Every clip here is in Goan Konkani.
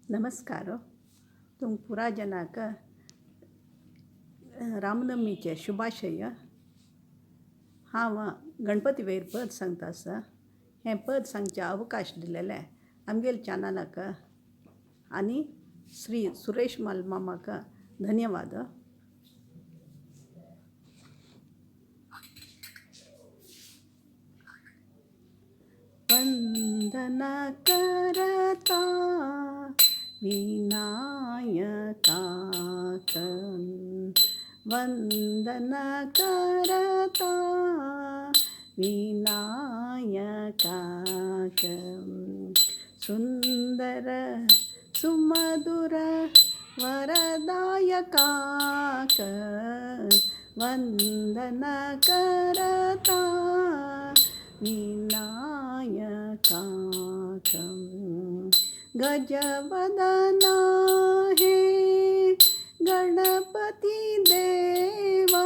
नमस्कार. तुमकां पुरा जनाक रामनमीचे शुभाशय. हांव गणपती वयर पद सांगता आसा. हें पद सांगचे अवकाश दिलेलें आमगेले चॅनलाक आनी श्री सुरेश मालमामाक धन्यवाद. वंदन करता विनायकाक, वंदन करता विनायकाक, सुंदर सुमधुर वरदायकाक, वंदन करता विनायकाक. गजवदना हे गणपती देवा,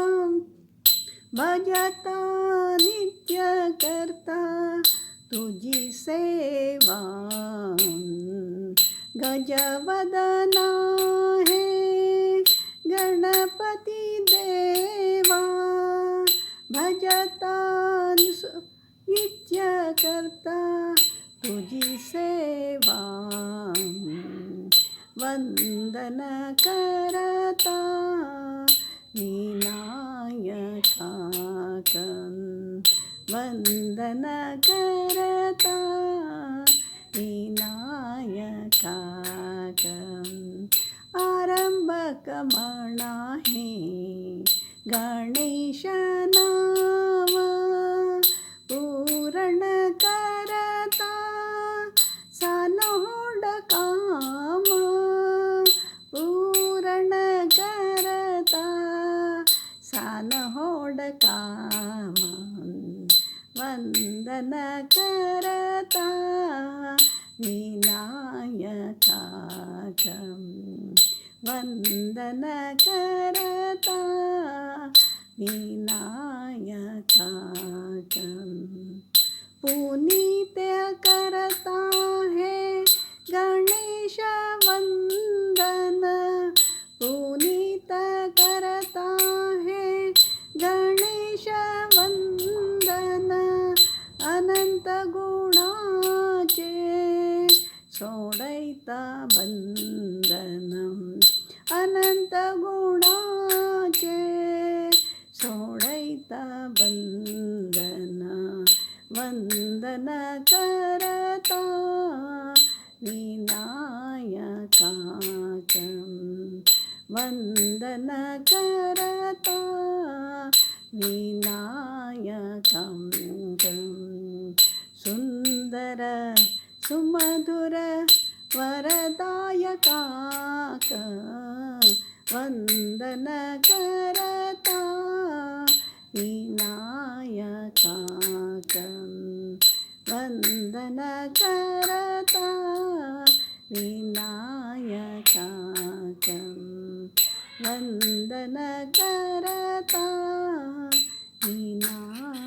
भजता नित्य करता तुझी सेवा. गजवदना हे गणपती देवा, भजता नित्य करता तुझी सेवा. वंदन करता विनायकाक, वंदन करता विनायकाक. आरंभक म्हणा हे गणेश नाव, पूरण करता सानहोड काम, पूरण करता सानहोड काम. वंदन करता विनायकाक, वंदन करता विनायकाक. पुनीत करता हे गणेश वंदन, पुनीत करता हे गणेश वंदन. अनंत गुणाचे सोडयता बंधन, अनंत गुणाचे सोडयता बंधन. वंदन करता विनायकाक, वंदन करता विनायकाक. सुंदर सुमधुर वरदायकाक, वंदन करता विनायकाक, वंदन करता विनायकाक, वंदन करता विनायकाक.